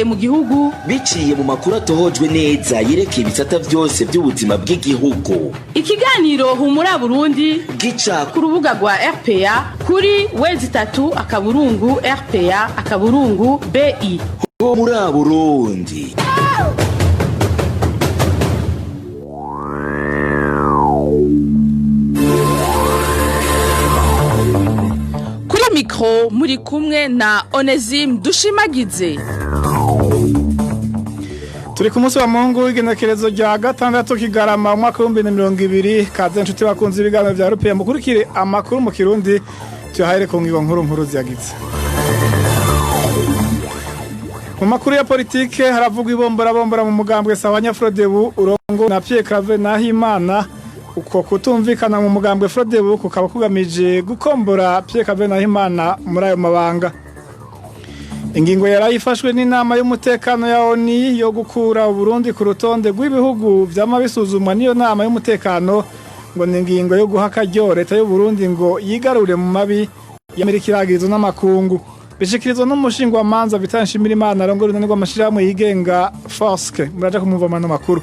Mu gihugu biciye mu makuru atohojwe neza yerekeye ibisata vyose by'ubuzima bw'igihugu. Ikiganiro Humura Burundi gica ku rubuga rwa RPA kuri w3.rpa.bi. Humura Burundi. Kuri mikro muri kumwe na Onesime Dushimagize. Turi ku munsi wa Mungu w'igenekerezo rya 6 Kigarama umwaka wa 2020. Kaze nshuti bakunze ibiganiro vya Rupiya, mukurikire amakuru mu Kirundi, tuyahere ku ngingo nkuru nkuru ziyagize. Mu makuru ya politike haravugwa ibombora bombora mu mugambwe Sahwanya Frodebu urongo na Pierre Claver Nahimana. Uko kutumvikana mu mugambwe Frodebu kukaba kugamije gukombora Pierre Claver Nahimana muri ayo mabanga. Ingingo yarayifashwe n'inama y'umutekano ya ONU yo gukura Burundi ku rutonde rw'ibihugu vyama bisuzumwa n'iyo nama y'umutekano ngo ni ingingo yo guha akaryo leta y'u Burundi ngo yigarure mu mabi y'Amerika iragirizwa n'amakungu. Bishikirizwa n'umushingwamanza Vital Nshimirimana arongoye urunani rw'amashirahamwe yigenga Forske. Muraja kumumva mu makuru.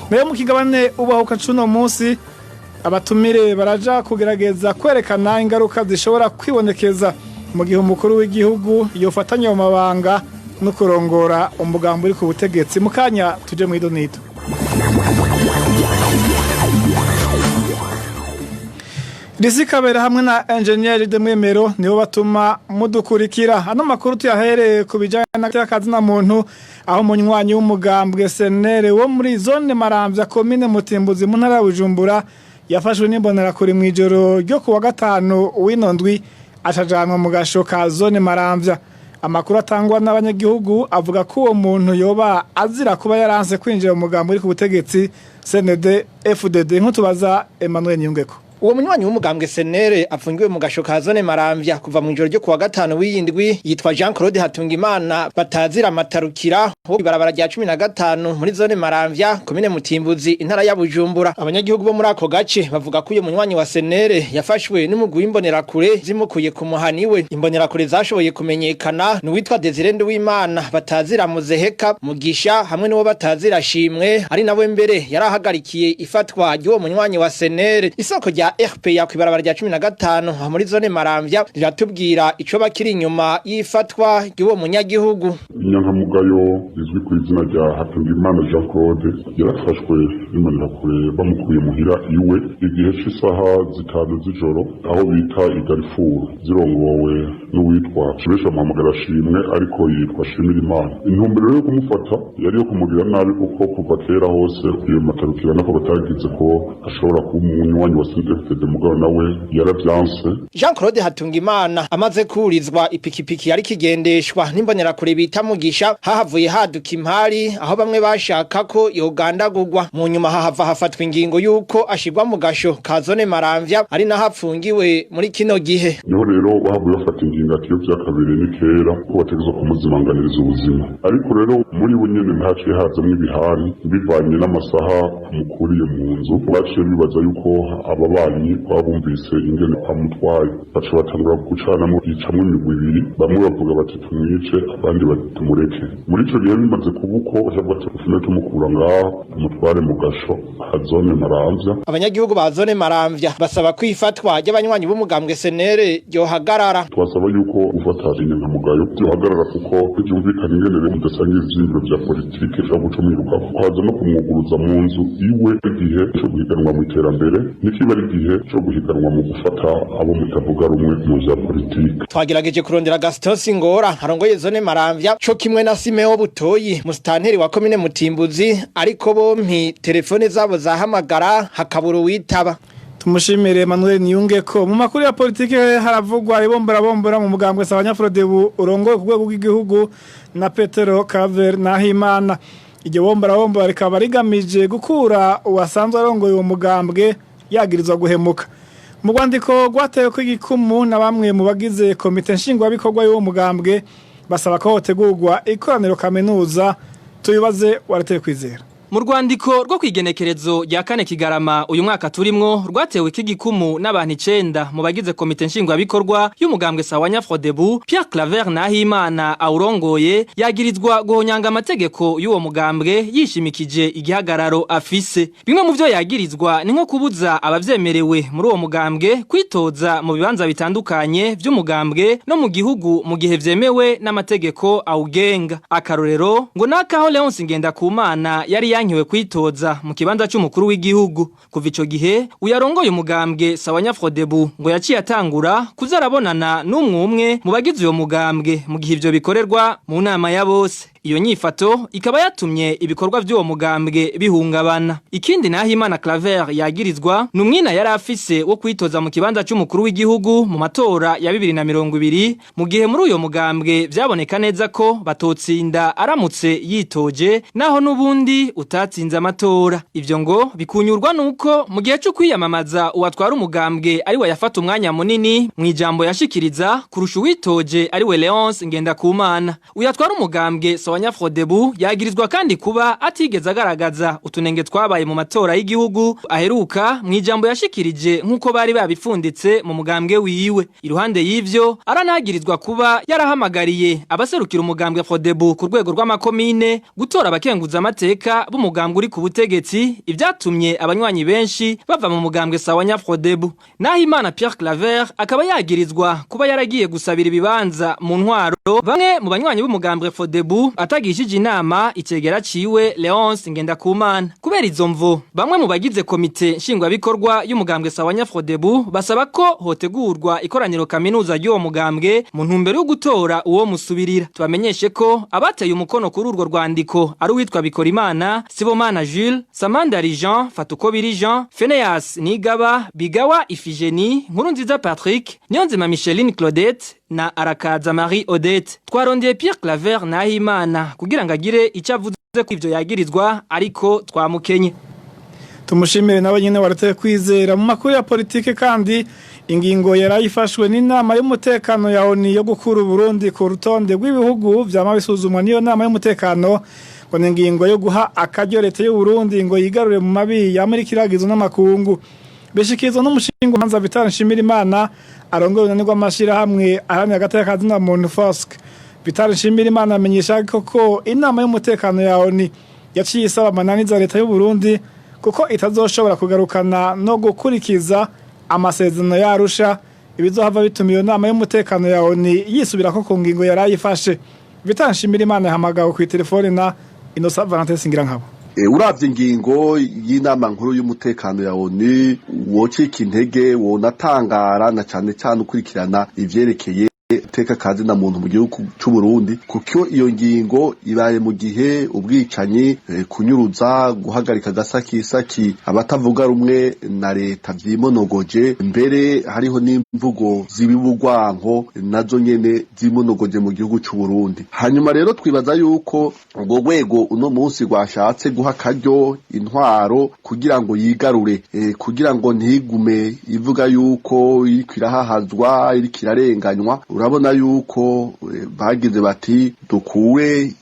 Nayo mu kigabane ubahuka cuno munsi, abatumire baraja kugerageza kwerekana ingaruka zishobora kwibonekeza mu gihe umukuru w'igihugu yofatanya mu mabanga no kurongora umugambi uri ku butegetsi. Mu kanya tuje mu idonito. Rizikabera hamwe na Engineer de Mwemero nibo batuma mudukurikira. Ano makuru tuyahereye ku bijanye n'akazi na muntu, aho munywanyi w'umugambwe SNL wo muri zone Maramvya, komine Mutimbuzi, mu ntara ya Bujumbura, yafashwe n'imbonerakure mw'ijoro ryo kuwa gatanu w'inondwi, acajanwa mu gasho ka zone Maramvya. Amakuru atangwa n'abanyagihugu avuga ko uwo muntu yoba azira kuba yaranse kwinjira mu mugambi uri ku butegetsi CNDD FDD. Nk'utubaza Emmanuel Niyungeko. Uwo munywanyi w'umugambwe Senere afungiwe mu gasho ka zone Maramvya kuva mu ijoro ryo kuwa gatanu w'iyindwi yitwa Jean Claude Hatungimana batazira amatarukira, wo ibarabara rya 15 muri zone Maramvya, komine Mutimbuzi, intara ya Bujumbura. Abanyagihugu bo muri ako gace bavuga ko uyo munywanyi wa Senere yafashwe n'umugwi w'imbonerakure zimukuye ku muhani we. Imbonerakure zashoboye kumenyekana ni uwitwa Desire Nduwimana batazira Muzeheka Mugisha hamwe n'uwo batazira Shimwe, ari nawe mbere yarahagarikiye ifatwa ry'uwo munywanyi wa Senere. Isoko rya RPA kw'ibarabara rya 15 muri zone Maramvya riratubwira ico bakiri inyuma y'ifatwa ry'uwo munyagihugu. Inyankamugayo izwi ku izina rya Hatungimana Jean Claude yarafashwe n'imbonerakure bamukuye muhira iwe igihe c'isaha 5 z'ijoro aho bita igarifuru, zirongowe n'uwitwa benshi bamuhamagara Shimwe ariko yitwa Shimirimana. Intumbero yo kumufata yari yo kumugira nabi, kuko kuva kera hose iyo matarukira nako batagize ko ashobora kuba umunywanyi wa CNDD-FDD, mugabo nawe yaravyanse. Jean Claude Hatungimana amaze kurizwa ipikipiki yari kigendeshwa n'imbonerakure bita Mugisha, hahavuye haduka impari aho bamwe bashaka ko yogandagurwa. Mu nyuma hahava hafatwa ingingo yuko ashirwa mu gasho ka zone Maramvya, ari naho apfungiwe muri kino gihe. Niho rero bahavuye bafata ingingo ati iyo vyakabiri ni kera ko bategerezwa kumuzimanganiriza ubuzima. Ariko rero muri bo nyene ntaciye hazamwo ibihari bivanye n'amasaha amukuriye mu nzu. Baciye bibaza yuko ababanyi baba bumvise ingene amutwaye, baca batangura gucanamwo, yicamwo imigwi ibiri: bamwe bavuga bati tumwice, abandi bati tumureke. Muri ico gihe bimaze kuba uko, baca bati tufume tumukura ngaho tumutware mu gasho ka zone Maramvya. Abanyagihugu ba zone Maramvya basaba ko ifatwa ry'abanywanyi b'umugambwe Senere ryohagarara. Twasaba yuko gufata inyankamugayo byohagarara, kuko ntibyumvikana ingene rero mudasangira ivyiyumviro vya politike ushobora guca mwiruka ukaza no kumwuguruza mu nzu iwe. Igihe co guhiganwa mu iterambere ntikiba ari igihe co guhiganwa mu gufata abo mutavuga rumwe mu vya politike. Twagerageje kurondera Gaston Singora arongoye zone Maramvya co kimwe na Simeo Butoyi, musitanteri wa komine Mutimbuzi, ariko bompi telefone zabo zahamagara hakabura uwitaba. Tumushimire Emmanuel Niyungeko. Mu makuru ya politike haravugwa ibombora bombora mu mugambwe Sahwanya Frodebu urongoye ku rwego rw'igihugu na Petero Claver Nahimana. Iryo bombora bombora rikaba rigamije gukura uwasanzwe arongoye uwo mugambwe yagirizwa guhemuka. Mu rwandiko rwatewe ko igikumu na bamwe mu bagize komite nshingwabikorwa y'uwo mugambwe, basaba ko hotegurwa ikoraniro kaminuza. Tubibaze warateye kwizera. Mu rwandiko rwo kwigenekerezo rya 4 Kigarama uyu mwaka turimwo rwatewe ikigikumu n'abantu 9 mu bagize komite nshingwabikorwa y'umugambwe Sawanya Frodebu, Pierre Claver Nahimana awurongoye yagirizwa guhonyanga amategeko y'uwo mugambwe yishimikije igihagararo afise. Bimwe mu vyo yagirizwa ni nko kubuza abavyemerewe muri uwo mugambwe kwitoza mu bibanza bitandukanye vy'umugambwe no mu gihugu mu gihe vyemewe n'amategeko awugenga. Akarorero ngo nakaho Leonce Ngendakumana yari yankiwe kwitoza mu kibanza c'umukuru w'igihugu. Kuva ico gihe uyarongoye umugambwe Sawanya Frodebu ngo yaciye atangura kuzarabonana n'umwe umwe mu bagize uyo mugambwe mu gihe ivyo bikorerwa mu nama ya bose. Iyo nyifato ikaba yatumye ibikorwa vy'uwo mugambwe bihungabana. Ikindi Nahimana Claver yagirizwa numwina yari afise wo kwitoza mu kibanza c'umukuru w'igihugu mu matora ya 2020, mu gihe muri uyo mugambwe vyaboneka neza ko batotsinda aramutse yitoje, naho nubundi utatsinze amatora. Ivyo ngo bikunyurwa nuko mu gihe cyo kwiyamamaza uwatwara umugambwe ari we yafata umwanya munini mu ijambo yashikiriza kurusha uwitoje ari we Leonce Ngendakumana. Uyatwara umugambwe Sawanya Frodebu yagirizwa kandi kuba atigeze agaragaza utunenge twabaye mu matora y'igihugu aheruka mu ijambo yashikirije nkuko bari babifunditse mu mugambwe wiwe. Iruhande y'ivyo aranagirizwa kuba yarahamagariye abaserukira umugambwe Frodebu ku rwego rw'amakomine gutora abakenguza amateka b'umugambwe uri ku butegetsi, ivyatumye abanywanyi benshi bava mu mugambwe Sawanya Frodebu. Nahimana Pierre Claver akaba yagirizwa kuba yaragiye gusabira ibibanza mu ntwaro bamwe mu banywanyi b'umugambwe Frodebu atagishije inama icegera ciwe Leonce Ngendakumana. Kubera izo mvo bamwe mu bagize komite nshingwabikorwa y'umugambwe Sawanya Frodebu basaba ko hotegurwa ikoraniro kaminuza ry'uwo mugambwe mu ntumbero yo gutora uwo musubirira. Tubamenyeshe ko abateye umukono kuri urwo rwandiko ari uwitwa Bikorimana, Sibomana Jules, Samandari Jean, Fatukobiri Jean, Phineas Nigaba, Bigawa Ifigeni, Nkurunziza Patrick, Niyonzima Micheline Claudette na Arakaza Marie Odette. Twarondeye Pierre Claver Nahimana kugira ngo agire icyo avuze ku ivyo yagirizwa, ariko twamukenye. Tumushimire nawe nyine warateye kwizera. Mu makuru ya politike kandi, ingingo yarayifashwe n'inama y'umutekano ya ONU yo gukura Burundi ku rutonde rw'ibihugu vyama bisuzumwa n'iyo nama y'umutekano, ngo ni ingingo yo guha akaryo leta y'u Burundi ngo yigarure mu mabi yamurikiragizo n'amakungu. Bishikirizwa n'umushinga manza Vital Nshimirimana arongoye urunani rw'amashirahamwe aharanira agateka ka zina muntu FOSC. Vital Nshimirimana amenyesha ko inama y'umutekano ya ONU yaciye isaba amananiza leta y'u Burundi kuko itazoshobora kugarukana no gukurikiza amasezerano ya Arusha, ibizohava bituma iyo nama y'umutekano ya ONU yisubirako ku ngingo yarayifashe. Vital Nshimirimana yahamagawe ku telefone na Innocent Valentin Singirankabo. Uravye ingingo y'inama nkuru y'umutekano ya ONU wocika intege, wonatangara na cane cane ukurikirana ivyerekeye teka kazi na muntu mu gihugu c'u Burundi, kuko iyo ngingo ibaye mu gihe ubwicanyi, kunyuruza, guhagarika gasakisaki abatavuga rumwe na leta vyimonogoje, mbere hariho n'imvugo z'ibibugwanko nazo nyene zimonogoje mu gihugu c'u Burundi. Hanyuma rero twibaza yuko urwo rwego uno munsi rwashatse guha akaryo intwaro kugira ngo yigarure, kugira ngo ntigume ivuga yuko iriko irahahazwa, iriko irarenganywa. Urabona yuko bagize bati dukure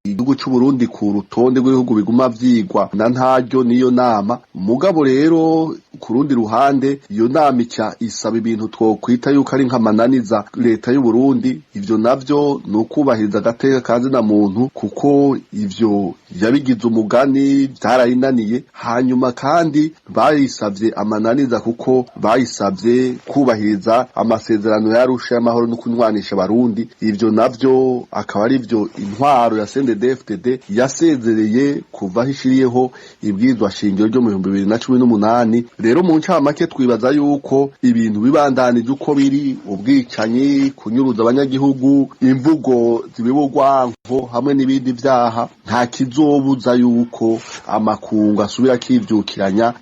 igihugu c'u Burundi ku rutonde rw'ibihugu biguma vyigwa na ntaryo niyo nama. Mugabo rero ku rundi ruhande iyo nama ica isaba ibintu twokwita yuko ari nk'amananiza leta y'u Burundi. Ivyo navyo ni ukubahiriza agateka ka zina muntu, kuko ivyo yabigize umugani vyarayinaniye. Hanyuma kandi bayisavye amananiza kuko bayisavye kubahiriza amasezerano y'Arusha y'amahoro no kunywanisha abarundi. Ivyo navyo akaba ari vyo intwaro ya CNDD-FDD yasezereye kuva aho ishiriyeho ibwirizwa shingiro ryo mu 2018. Rero mu ncamake twibaza yuko ibintu bibandanije uko biri, ubwicanyi, kunyuruza abanyagihugu, imvugo zibibugwanko hamwe n'ibindi vyaha, nta kizobuza yuko amakungu asubira akivyukiranya,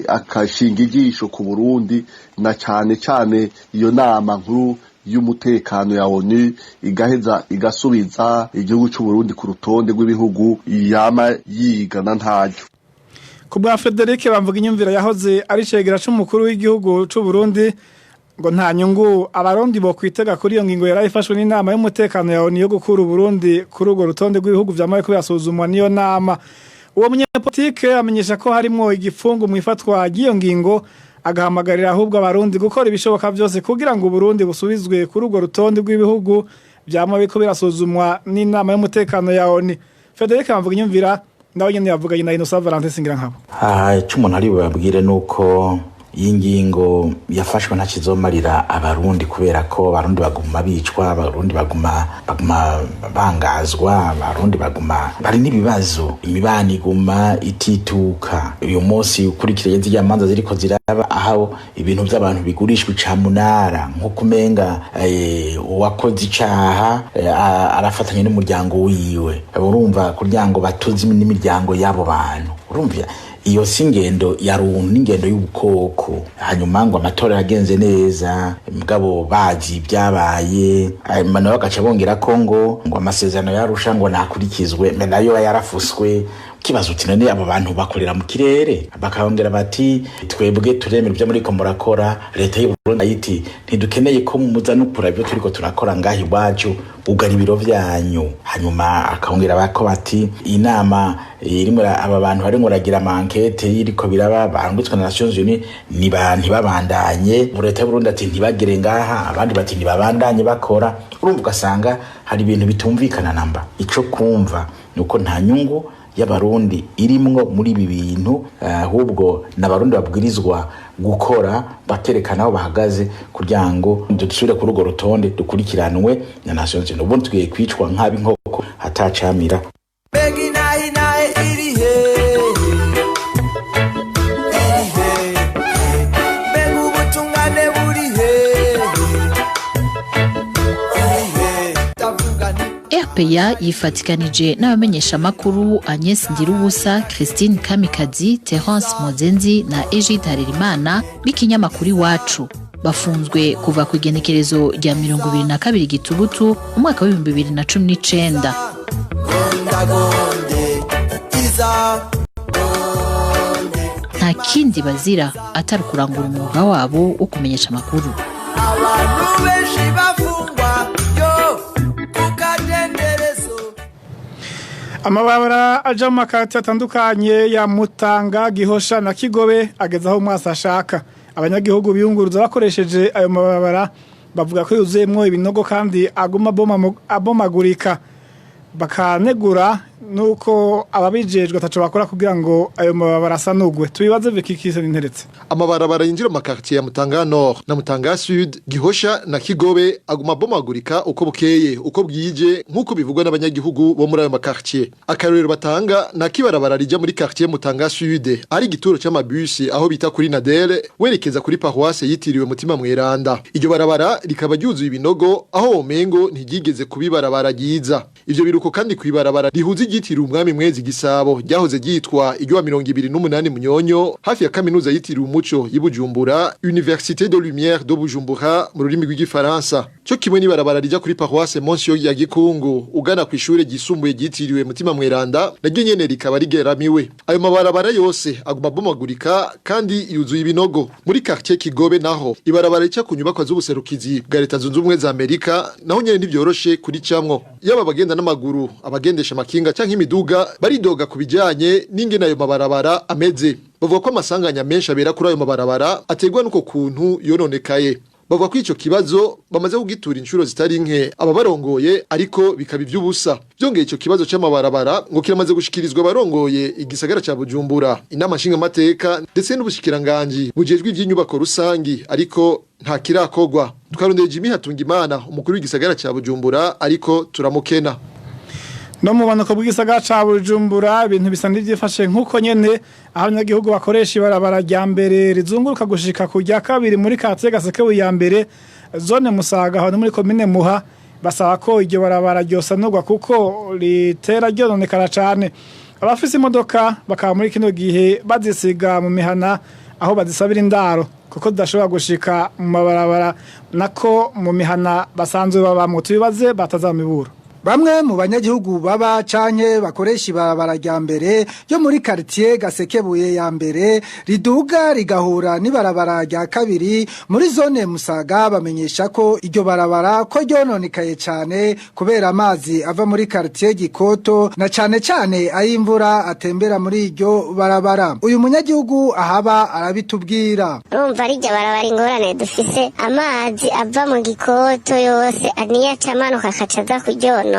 akashinga ijisho ku Burundi, na cane cane iyo nama nkuru y'umutekano ya ONU igaheza igasubiza igihugu c'u Burundi ku rutonde rw'ibihugu yama yigana ntaryo. Ku bwa Frederic bamvuga inyumvira yahoze ari cegera c'umukuru w'igihugu c'u Burundi, ngo nta nyungu abarundi bo kwitega kuri iyo ngingo yarayifashwe n'inama y'umutekano ya ONU yo gukura Burundi kuri urwo rutonde rw'ibihugu vyamaye ko birasuzumwa n'iyo nama. Uwo munyepolitike amenyesha ko harimwo igifungu mu ifatwa ry'iyo ngingo, agahamagarira ahubwo Abarundi gukora ibishoboka byose kugira ngo Uburundi busubizwe kuri urwo rutonde rw'ibihugu vyama biriko birasuzumwa n'inama y'umutekano ya ONU. Frederic Bamvuginyumvira nawe nyene yavuganye na Innocent Valentin Singirankabo. Icyo umuntu ari bubabwire ni uko iyi ngingo yafashwe ntakizomarira Abarundi, kubera ko Abarundi baguma bicwa, Abarundi baguma bangazwa, Abarundi baguma bari n'ibibazo, imibano iguma itituka. Uyu munsi ukurikiranye zirya manza ziriko ziraba, aho ibintu by'abantu bigurishwa icamunara, nko kumenga uwakoze icaha arafatanya n'umuryango wiwe, urumva, kugira ngo batuze n'imiryango y'abo bantu. Urumva, iyo si ingendo ya runtu, n'ingendo y'ubukoko. Hanyuma ngo amatora yagenze neza, mugabo bazi ibyabaye. Hanyuma nabo bagaca bongera ko ngo amasezerano yarusha ngo nakurikizwe, me nayo yarafuswe. Kibazo uti: none abo bantu bakorera mu kirere? Bakongera bati: twebwe turemera ibyo muriko murakora. Leta y'u Burundi ayiti: ntidukeneye ko muza no kuraba ibyo turiko turakora ngaha iwacu, ugara ibiro vyanyu. Hanyuma akongera bako bati: inama irimwo aba bantu barimwo baragira ama enquêtes y'iriko biraba barungitswe na Nations Unies ntibabandanye. Leta y'u Burundi ati: ntibagere ngaha. Abandi bati: ntibabandanye bakora. Urumva, ugasanga hari ibintu bitumvikana namba. Ico kumva nuko nta nyungu y'Abarundi irimwo muri ibi bintu, ahubwo n'Abarundi babwirizwa gukora bakerekana aho bahagaze kugira ngo dusubire kuri urwo rutonde, dukurikiranwe na Nations Unies. Ubundi tugiye kwicwa nk'ab'inkoko hatacamira. Mbega inaha inahe iri hehe, iri hehe? Mbega ubutungane buri hehe, iri hehe? Ndavuga nti RPA yifatikanije n'abamenyeshamakuru Agnes Ndirubusa, Christine Kamikazi, Terence Mozenzi na Egide Harerimana b'ikinyamakuru Iwacu. Bafunzwe kuva ku igenekerezo rya 22 Gitugutu umwaka w'2019. Gondagonde iza. Nta kindi bazira atari ukurangura umwuga wabo wo kumenyesha amakuru. Abantu benshi bafungwa yo ku kadenderezo. Amabarabara aja mu makarati atandukanye ya Mutanga, Gihosha na Kigobe ageze aho umwasi ashaka. Abanyagihugu biyunguruza bakoresheje ayo mabarabara bavuga ko yuzuyemwo ibinogo kandi aguma abomagurika, bakanegura nuko ababijejwe ataco bakora kugira ngo ayo mabarabara asanurwe. Tubibaze Vikikise n'interetse. Amabarabara yinjira mu makartier ya Mutanga Nord na Mutanga Sud, Gihosha na Kigobe aguma abomagurika uko bukeye uko bwije, nk'uko bivugwa n'abanyagihugu bo muri ayo makartier. Akarorero batanga na kibarabara rija muri quartier Mutanga Sud, ari igituro c'amabisi aho bita kuri Nadere, werekeza kuri paroisse yitiriwe Mutima Mweranda. Iryo barabara rikaba ryuzuye ibinogo, aho womengo ntiryigeze kubibarabara ryiza. Ivyo biruko kandi kwibarabara rihuza iryitiriwe Umwami Mwezi Gisabo, ryahoze ryitwa iryo 28 Munyonyo, hafi ya kaminuza yitiriwe Umuco y'i Bujumbura, Université de Lumière de Bujumbura mu rurimi rw'igifaransa, cyo kimwe n'ibarabara rija kuri paroisse Monsio ya Gikungu ugana ku ishure ryisumbuye ryitiriwe Mutima Mweranda, naryo nyene rikaba rigeramiwe. Ayo mabarabara yose aguma abomagurika kandi yuzuye ibinogo. Muri quartier Kigobe naho, ibarabara rica ku nyubakwa z'ubuserukizi bwa Leta Zunze Ubumwe za Amerika, naho nyene ntivyoroshe kuricamwo. Yaba abagenda n'amaguru, abagendesha amakinga canke imiduga, baridoga ku bijanye n'ingene ayo mabarabara ameze. Bavuga ko amasanganya menshi abera kuri ayo mabarabara aterwa n'uko kuntu yononekaye. Bavuga ko ico kibazo bamaze kugitura inshuro zitari nke ababarongoye, ariko bikaba ivy'ubusa. Byongeye, ico kibazo c'amabarabara ngo kiramaze gushikirizwa abarongoye igisagara ca Bujumbura, inama nshingamateka, ndetse n'ubushikiranganji bujejwe ivy'inyubako rusangi, ariko nta kirakogwa. Twarondeye Jimmy Hatungimana, umukuru w'igisagara ca Bujumbura, ariko turamukena. No mu bumanuko bw'igisagara ca Bujumbura ibintu bisa n'ivyifashe nk'uko nyene, aho abanyagihugu bakoresha ibarabara rya mbere rizunguruka gushika ku rya kabiri muri quartier Gasekebuye ya mbere, zone Musaga, aho ni muri komine Muha, basaba ko iryo barabara ryosanurwa kuko ritera ryononekara cane. Abafise imodoka bakaba muri kino gihe bazisiga mu mihana aho bazisabira indaro, kuko zidashobora gushika mu mabarabara, nako mu mihana basanzwe babamwo. Tubibaze Batazamiburo. Bamwe mu banyagihugu baba canke bakoresha ibarabara rya mbere yo muri quartier Gasekebuye ya mbere riduga rigahura n'ibarabara rya kabiri muri zone Musaga, bamenyesha ko iryo barabara ko ryononekaye cane kubera amazi ava muri quartier Gikoto na cane cane ay'imvura atembera muri iryo barabara. Uyu munyagihugu ahaba arabitubwira. Urumva rijya barabara ingorane dufise, amazi ava mu Gikoto yose niyo aca amanuka akaca aza kuryonona.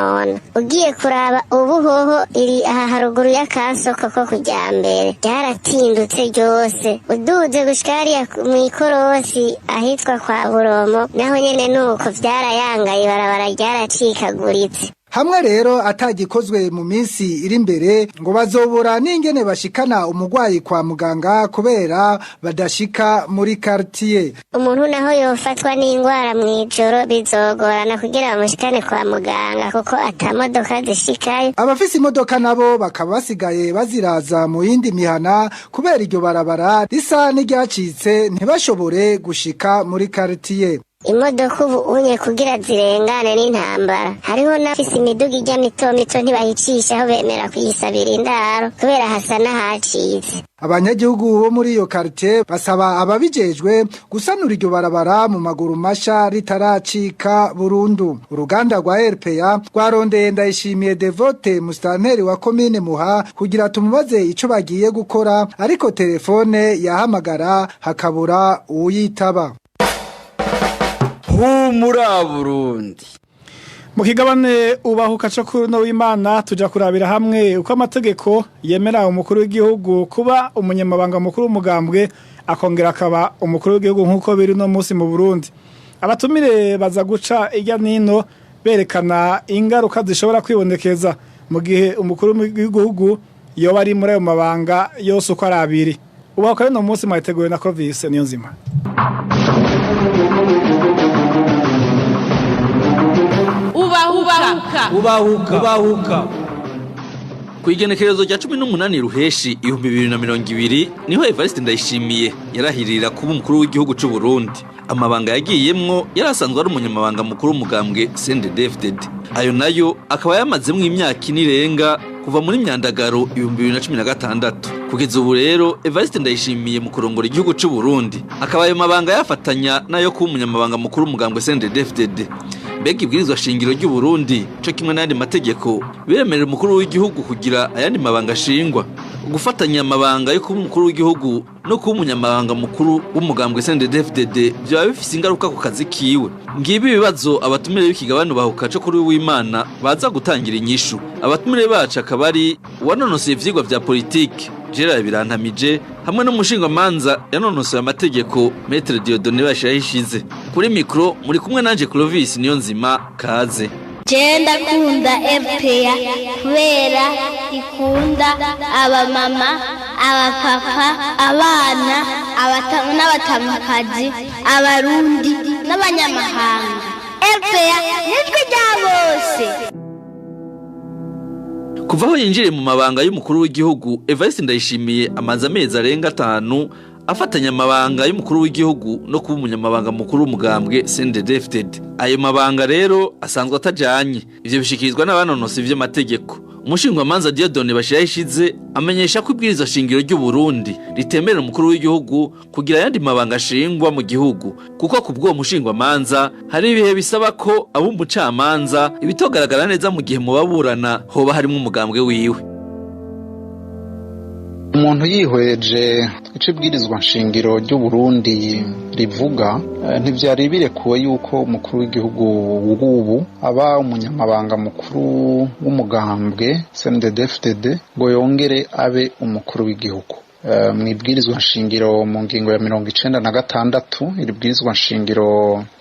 Ugiye kuraba ubuhoho iri aha haruguru y'akasoko ko kujya mbere ryaratindutse ryose, uduze gushika hariya mw'ikorosi ahitwa kwa Buromo naho nyene nuko vyarayangaye, ibarabara ryaracikaguritse. Hamwe rero atagikozwe mu minsi iri imbere, ngo bazobura n'ingene bashikana umugwayi kwa muganga kubera badashika muri quartier. Umuntu naho yofatwa n'ingwara mw'ijoro bizogorana kugira bamushikane kwa muganga kuko ata modoka zishikayo. Abafise imodoka nabo bakaba basigaye baziraza mu yindi mihana kubera iryo barabara risa n'iryacitse, ntibashobore gushika muri quartier. Imodoka ubu unye kugira zirengane n'intambara, hariho n'abafise imiduga ijya mito mito ntibayicishaho, bemera kuyisabira indaro kubera hasa n'ahacitse. Abanyagihugu bo muri iyo quartier basaba ababijejwe gusanura iryo barabara mu maguru masha ritaracika burundu. Uruganda rwa RPA rwarondeye Ndayishimiye Devote, mustanteri wa komine Muha, kugira tumubaze ico bagiye gukora, ariko telefone yahamagara hakabura uwuyitaba. Humura Burundi. Mu kigabane ubahuka cyo kuri no w'Imana tuja kurabira hamwe uko amategeko yemera umukuru w'igihugu kuba umunyamabanga mukuru w'umugambwe akongera akaba umukuru w'igihugu nk'uko biri no munsi mu Burundi. Abatumire baza guca irya nino berekana ingaruka zishobora kwibonekeza mu gihe umukuru w'igihugu yoba ari muri ayo mabanga yose uko ari abiri. Ubahuka no munsi mwateguwe na Clovis Niyonzima. Ubahuka. Ubahuka. Ubahuka. Ku igenekerezo rya 18 Ruheshi 2020 niho Evariste Ndayishimiye yarahirira kuba umukuru w'igihugu c'u Burundi. Amabanga yagiyemwo yarasanzwe ari umunyamabanga mukuru w'umugambwe CNDD-FDD. Ayo nayo akaba yamazemwo imyaka ine irenga kuva muri myandagaro 2016. Kugeza ubu rero Evariste Ndayishimiye mu kurongora igihugu c'u Burundi akaba ayo mabanga yafatanya nayo kuba umunyamabanga mukuru w'umugambwe CNDD-FDD. Mbega ibwirizwa shingiro ry'u Burundi co kimwe n'ayandi mategeko biremerera umukuru w'igihugu kugira ayandi mabanga ashingwa? Gufatanya amabanga yo kuba umukuru w'igihugu no kuba umunyamabanga mukuru w'umugambwe CNDD-FDD byaba bifise ingaruka ku kazi kiwe. Ngibi ibibazo abatumire b'ikigabane bahuka co kuri w'Imana baza gutangira inyishu. Abatumire bacu akaba ari uwanonosoye ivyigwa vya politike Gerard Birantamije hamwe n'umushingamanza yanonosoye amategeko Maître Dieudonné Bashirahishize. Kuri mikro muri kumwe nanje Clovis Niyonzima, kaze. Je ndakunda RPA kubera ikunda abamama, abapapa, abana, abatamu n'abatamakazi, abarundi n'abanyamahanga. RPA nijwi rya bose. Kuva aho yinjiriye mu mabanga y'umukuru w'igihugu, Evariste Ndayishimiye amaze amezi arenga 5 afatanya amabanga y'umukuru w'igihugu no kuba umunyamabanga mukuru w'umugambwe CNDD-FDD. Ayo mabanga rero asanzwe atajanye, ivyo bishikirizwa n'abanonosi vy'amategeko. Umushingamanza Dieudonné Bashirahishize amenyesha ko ibwirizwa shingiro ry'u Burundi ritemerera umukuru w'igihugu kugira ayandi mabanga ashingwa mu gihugu, kuko ku bw'uwo mushingamanza hari ibihe bisaba ko abo umucamanza ibitogaragara neza mu gihe mubaburana hoba harimo umugambwe wiwe. Umuntu yihweje ico ibwirizwa nshingiro ry'u Burundi rivuga, ntivyari birekuwe yuko umukuru w'igihugu w'ubu aba umunyamabanga mukuru w'umugambwe CNDD-FDD ngo yongere abe umukuru w'igihugu. Mwibwirizwa nshingiro mu ngingo ya 96 iri bwirizwa nshingiro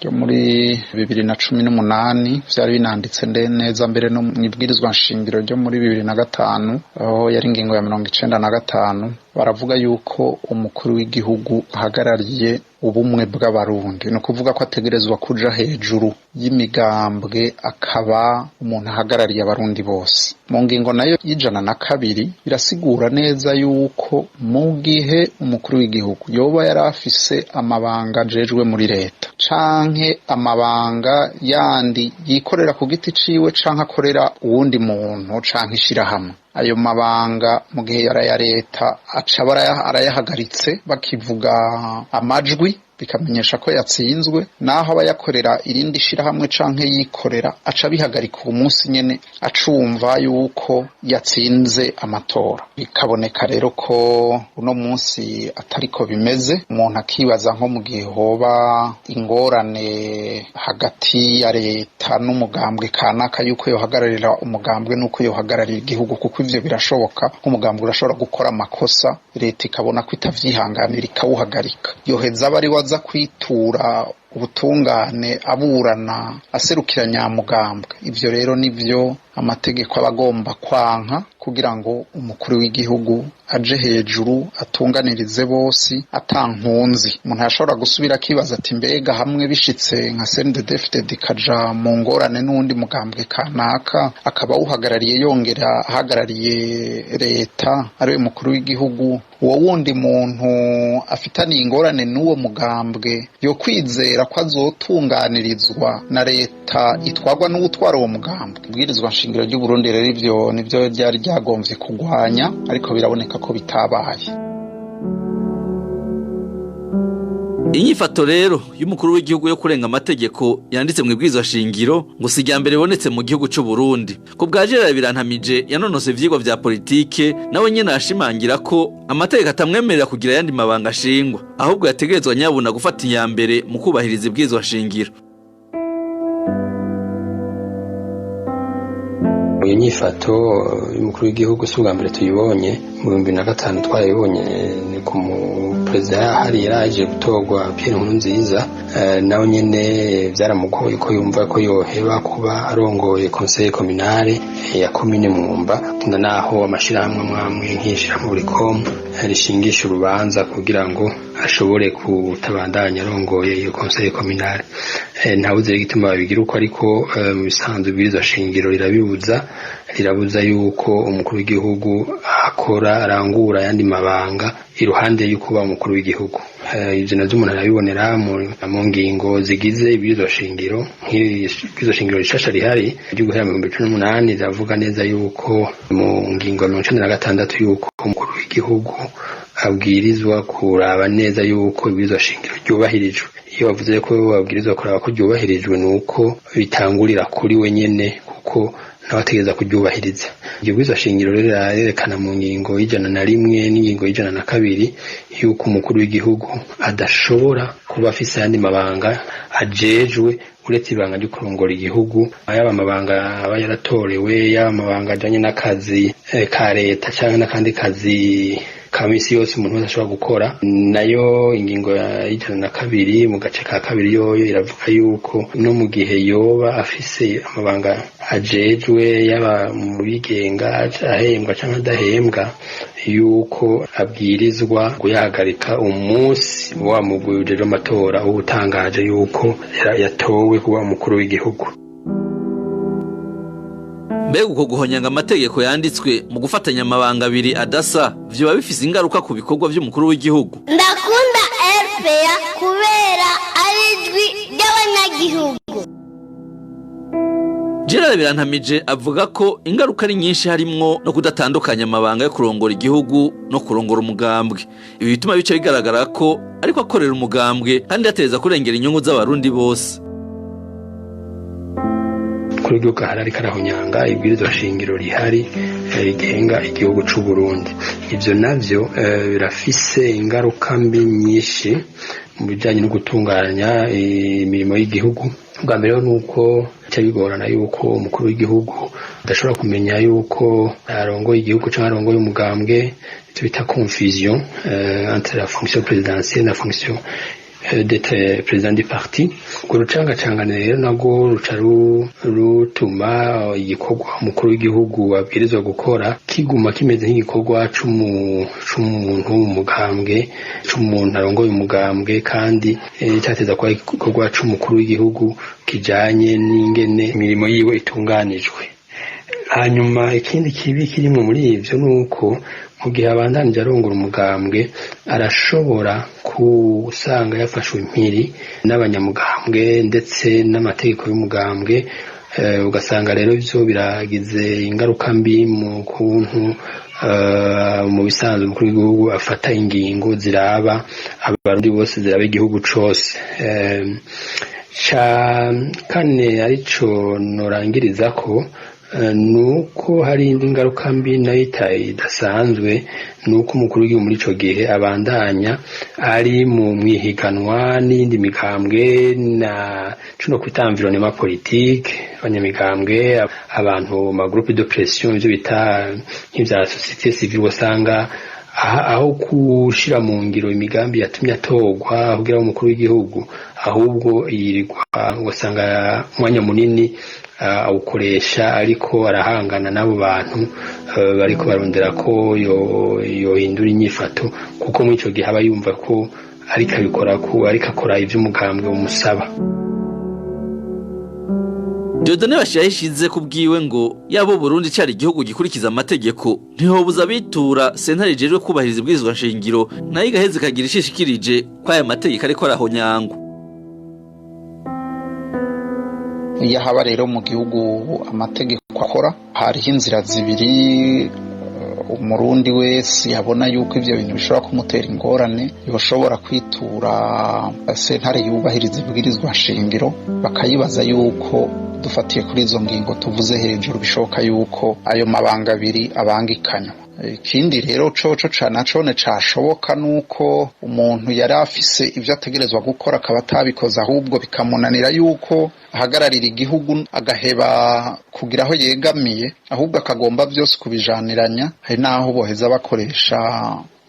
ryo muri 2018 vyari binanditse neza mbere no mwibwirizwa nshingiro ryo muri 2005 aho yari ingingo ya 95. Baravuga yuko umukuru w'igihugu ahagarariye ubumwe bw'Abarundi, ni ukuvuga ko ategerezwa kuja hejuru y'imigambwe, akaba umuntu ahagarariye Abarundi bose. Mu ngingo nayo y'102 birasigura neza yuko mu gihe umukuru w'igihugu yoba yari afise amabanga ajejwe muri leta canke amabanga yandi yikorera ku giti ciwe canke akorera uwundi muntu canke ishirahamwe, ayo mabanga mu gihe yari leta aca arayahagaritse bakivuga amajwi bikamenyesha ko yatsinzwe, naho aba yakorera irindi shirahamwe canke yikorera aca bihagarika uwo munsi nyene acumva yuko yatsinze amatora. Bikaboneka rero ko uno munsi atariko bimeze. Umuntu akibaza nko mu gihe hoba ingorane hagati ya leta n'umugambwe kanaka, yuko yohagararira umugambwe n'uko yohagararira igihugu, kuko ivyo birashoboka. Nk'umugambwe urashobora gukora amakosa, leta ikabona ko itavyihanganira ikawuhagarika, yoheza aba ari aza kwitura ubutungane aburana aserukira nyamugambwe. Ivyo rero nivyo amategeko aba agomba kwanka kugira ngo umukuru w'igihugu aje hejuru atunganirize bose atankunzi. Umuntu yashobora gusubira akibaza ati mbega hamwe bishitse nka CNDD-FDD ikaja mu ngorane n'uwundi mugambwe kanaka, akaba awuhagarariye yongera ahagarariye leta ariwe mukuru w'igihugu, uwo wundi muntu afitaniye ingorane n'uwo mugambwe yo kwizera ko azotunganirizwa na leta itwarwa n'uwutwara uwo mugambwe? Ibwirizwa nshingiro ry'u Burundi rero ivyo nivyo ryari ryagomvye kugwanya, ariko biraboneka ko bitabaye. Inyifato rero y'umukuru w'igihugu yo kurenga amategeko yanditse mu ibwirizwa shingiro ngo si irya mbere ibonetse mu gihugu c'u Burundi. Ku bwa Gerard Birantamije yanonose ivyigwa vya politike, nawe nyene ashimangira ko amategeko atamwemerera kugira ayandi mabanga ashingwa, ahubwo yategerezwa nyabuna gufata iya mbere mu kubahiriza ibwirizwa shingiro. Iyo nyifato y'umukuru w'igihugu si ubwa mbere tuyibonye. Mu 2005 twarayibonye, ni ku muperezida hari yaraje gutorwa Pierre Nkurunziza, nawe nyene byaramugoye ko yumva ko yoheba kuba arongoye conseil communale ya commune Mwumba, naho amashirahamwe amwe nk'ishirahamwe Buricom rishingisha urubanza kugira ngo ashobore kutabandanya arongoye iyo conseil communale. Ntawuzi igituma babigira uko, ariko mu bisanzwe ibwirizwa shingiro rirabibuza, rirabuza yuko umukuru w'igihugu akora arangura ayandi mabanga iruhande y'ukuba umukuru w'igihugu. Ivyo navyo umuntu arabibonera mu ngingo zigize ibwirizwa shingiro. Nk'ibwirizwa shingiro rishasha rihari ryo guhera mu 2018 riravuga neza yuko mu ngingo ya 96 yuko umukuru w'igihugu abwirizwa kuraba neza yuko ibwirizwa shingiro ryubahirijwe. Iyo bavuze ko babwirizwa kuraba ko ryubahirijwe, nuko bitangurira kuri we nyene, kuko nawe ategereza kuryubahiriza. Iryo bwirizwa shingiro rero rirerekana mu ngingo y'101 n'ingingo y'102 yuko umukuru w'igihugu adashobora kuba afise ayandi mabanga ajejwe uretse ibanga ryo kurongora igihugu, yaba amabanga aba yaratorewe, yaba amabanga ajanye n'akazi ka leta canke n'akandi kazi ka misi yose umuntu wese ashobora gukora. Nayo ingingo ya 102 mu gace ka kabiri yoyo iravuga yuko no mu gihe yoba afise amabanga ajejwe, yaba mu bigenga ahembwa canke adahembwa, yuko abwirizwa kuyahagarika umunsi wa mugwi ujejwe amatora ubutangaje yuko yatowe kuba umukuru w'igihugu. Mbega uko guhonyanga amategeko yanditswe mu gufatanya amabanga abiri adasa vyoba bifise ingaruka ku bikorwa vy'umukuru w'igihugu? Ndakunda RPA kubera ari ijwi ry'abanyagihugu. Gerard Birantamije avuga ko ingaruka ari nyinshi, harimwo no kudatandukanya amabanga yo kurongora igihugu no kurongora umugambwe. Ibi bituma bice bigaragara ko ariko akorera umugambwe kandi yateza kurengera inyungu z'Abarundi bose. Umukuru w'igihugu ahari ariko arahonyanga ibwirizwa shingiro rihari rigenga igihugu c'u Burundi. Ivyo navyo birafise ingaruka mbi nyinshi mu bijanye no gutunganya imirimo y'igihugu. Ubwa mbere nuko bica bigorana yuko umukuru w'igihugu adashobora kumenya yuko arongoye igihugu canke arongoye umugambwe, ivyo bita confusion entre la fonction présidentielle na fonction d'être président du parti. Urwo rucangacangane rero narwo ruca rutuma igikorwa umukuru w'igihugu abwirizwa gukora kiguma kimeze nk'igikorwa c'umuntu wo mu mugambwe, c'umuntu arongoye umugambwe, kandi cateza kuba igikorwa c'umukuru w'igihugu kijanye n'ingene imirimo yiwe itunganijwe. Hanyuma ikindi kibi kirimwo muri ivyo ni uko mu gihe abandanije arongora umugambwe arashobora kusanga yafashwe impiri n'abanyamugambwe ndetse n'amategeko y'umugambwe, ugasanga rero ivyo biragize ingaruka mbi mu kuntu mu bisanzwe umukuru w'igihugu afata ingingo ziraba abarundi bose, ziraba igihugu cose. Ca kane arico norangirizako, nuko hari indi ngaruka mbi nayo idasanzwe, nuko umukuru w'igihugu muri ico gihe abandanya ari mu mwihiganwa n'iyindi migambwe na cuno kwita environnement politique, abanyamigambwe, abantu mu ma groupe de pression, ivyo bita nk'ivya société civile, usanga aho gushira mu ngiro imigambi yatumye atorwa kugira umukuru w'igihugu, ahubwo yirirwa ugasanga umwanya munini awukoresha ariko arahangana n'abo bantu bariko barondera ko yohindura inyifato, kuko muri ico gihe aba yumva ko ariko abikora ko ariko akora ivy'umugambwe umusaba. Dieudonné Bashirahishize kubwiwe ngo yabo Burundi cari igihugu gikurikiza amategeko, ntihobuza abitura sentare ijejwe kubahiriza ibwirizwa nshingiro, nayo igaheza ikagira ishishikirije ko aya mategeko ariko arahonyangwa. Iyo haba rero mu gihugu amategeko akora, hariho inzira zibiri umurundi wese yabona yuko ivyo bintu bishobora kumutera ingorane yoshobora kwitura sentare yubahiriza ibwirizwa nshingiro, bakayibaza yuko dufatiye kuri izo ngingo tuvuze hejuru bishoboka yuko ayo mabanga abiri abangikanywa. Ikindi rero coco cana cone cashoboka nuko umuntu yari afise ivyo ategerezwa gukora akaba atabikoze, ahubwo bikamunanira yuko ahagararira igihugu agaheba kugira aho yegamiye, ahubwo akagomba vyose kubijaniranya. Hari naho boheza bakoresha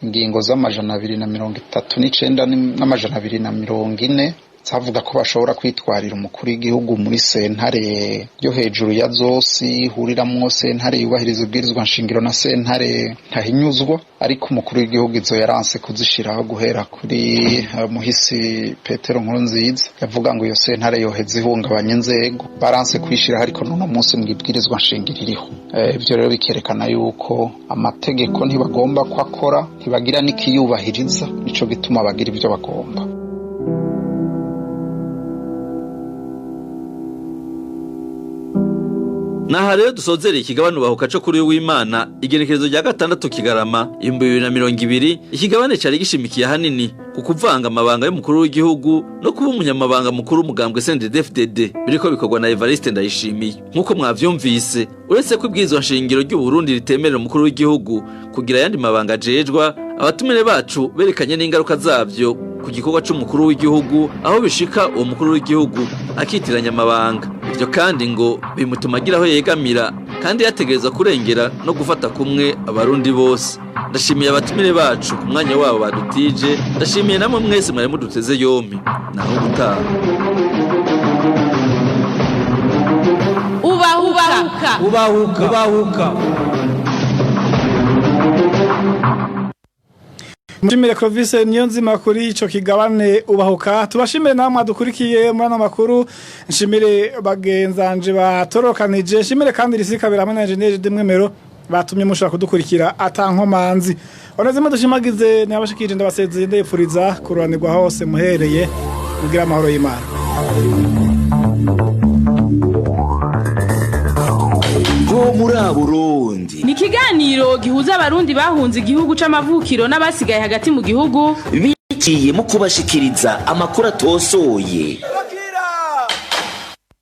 ingingo z'239 n'240 zavuga ko bashobora kwitwarira umukuru w'igihugu muri sentare yo hejuru ya zose ihuriramwo sentare yubahiriza ibwirizwa nshingiro na sentare ntahinyuzwa, ariko umukuru w'igihugu izo yaranse kuzishiraho guhera kuri muhisi Petero Nkurunziza, yavuga ngo iyo sentare yoheza ihungabanya inzego, baranse kuyishiraho, ariko n'uno munsi mu ibwirizwa nshingiro iriho. Ivyo rero bikerekana yuko amategeko ntibagomba ko akora, ntibagira n'ikiyubahiriza, nico gituma bagira ivyo bagomba. Naha rero dusozereye ikigabane ubahuka co kuri w'Imana, igenekerezo rya 6 Kigarama 2020. Ikigabane cari gishimikiye ahanini ku kuvanga amabanga y'umukuru w'igihugu no kuba umunyamabanga mukuru umugambwe CNDD-FDD biriko bikorwa na Evariste Ndayishimiye. Nk'uko mwavyumvise, uretse ko ibwirizwa nshingiro ry'u Burundi ritemerera umukuru w'igihugu kugira ayandi mabanga ajejwa, abatumire bacu berekanye n'ingaruka zavyo ku gikorwa c'umukuru w'igihugu, aho bishika uwo mukuru w'igihugu akitiranya amabanga. Ivyo kandi ngo bimutuma agira aho yegamira, kandi yategerezwa kurengera no gufata kumwe abarundi bose. Ndashimiye abatumire bacu ku mwanya wabo badutije, ndashimiye namwe mwese mwari muduteze yompi. Naho gutaha. Ubahuka ubahuka ubahuka. Mushimire Clovis Niyonzima kuri ico kigabane ubahuka. Tubashimire namwe dukurikiye muri ano makuru, nshimire bagenzanje batorokanije, nshimire kandi risikabira hamwe na engineer Demwemero batumye mushobora kudukurikira atankomanzi. Onezimo dushimagize nabashikije ndabasezeye ndepfuriza kururanirwa hose muhereye kugira amahoro y'Imana. Ho muri Burundi ni ikiganiro gihuza abarundi bahunze igihugu c'amavukiro n'abasigaye hagati mu gihugu, biciye mu kubashikiriza amakuru atosoye.